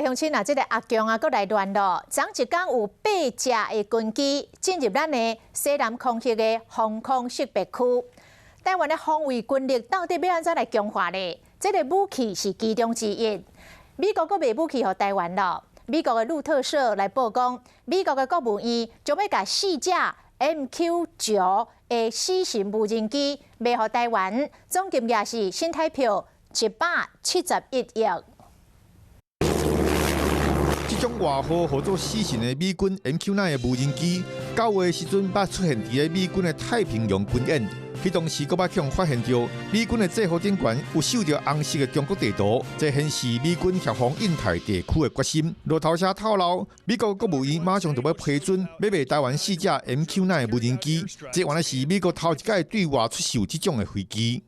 鄉親啊，這个阿共啊，閣來亂囉。昨一工有八架的軍機進入咱的西南空域的防空識別區。台灣的防衛軍力到底欲按怎來強化呢？這个武器是其中之一。美國閣賣武器予台灣囉。美國的路透社來報講，美國的國務院將欲共四架 MQ-9的死神無人機賣予台灣，總金額是新台票171億。這種外號號做死神的美軍 MQ-9 的無人機，9月時陣捌出現佇咧美軍的太平洋軍演，彼當時閣捌予人發現著美軍的制空權有秀著紅色的中國地圖，這顯示美軍協防印太地區的決心。路透社透露，美國國務院馬上就欲批准欲賣台灣四架 MQ-9 的無人機，這原來是美國頭一擺對外出售這種的飛機。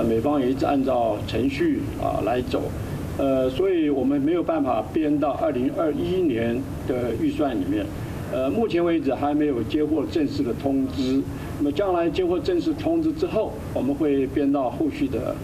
美方也一直按照程序啊來走。所以我們沒有辦法編到2021年的預算裡面。目前為止還沒有接獲正式的通知。那麼將來接獲正式通知之後，我們會編到後續的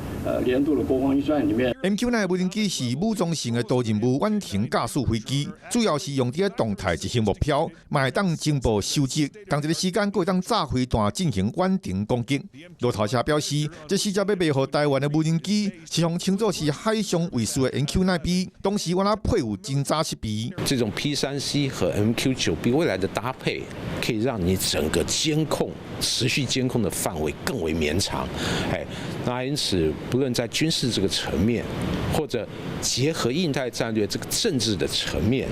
年度的國防預算裡面。 MQ-9 無人機是武裝性的多任務遠程駕駛飛機，主要是用佇動態執行目標，嘛會當情報收集，仝一个時間閣會當炸飛彈進行遠程攻擊。路透社表示，這四架欲賣予台灣的無人機是予稱作是海上衛士的 MQ-9B，同時原來配有偵察設備。這種 P-3C 和 MQ-9B 未來的搭配，可以讓你整個監控、持續監控的範圍更為綿長。哎，那因此，不論在軍事這個層面，或者結合印太戰略這個政治的層面，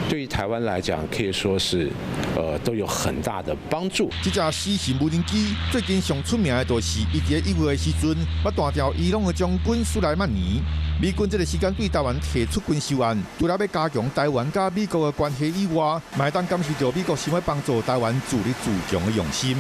對於台灣來講，可以說是，都有很大的幫助。這架死神無人機最近上出名的，就是伊佇1月的時陣，欲彈掉伊朗的將軍蘇萊曼尼。美軍這个時間對台灣提出軍售案，除了欲加強台灣佮美國的關係以外，嘛會當感受著美國想欲幫助台灣自立自強的用心。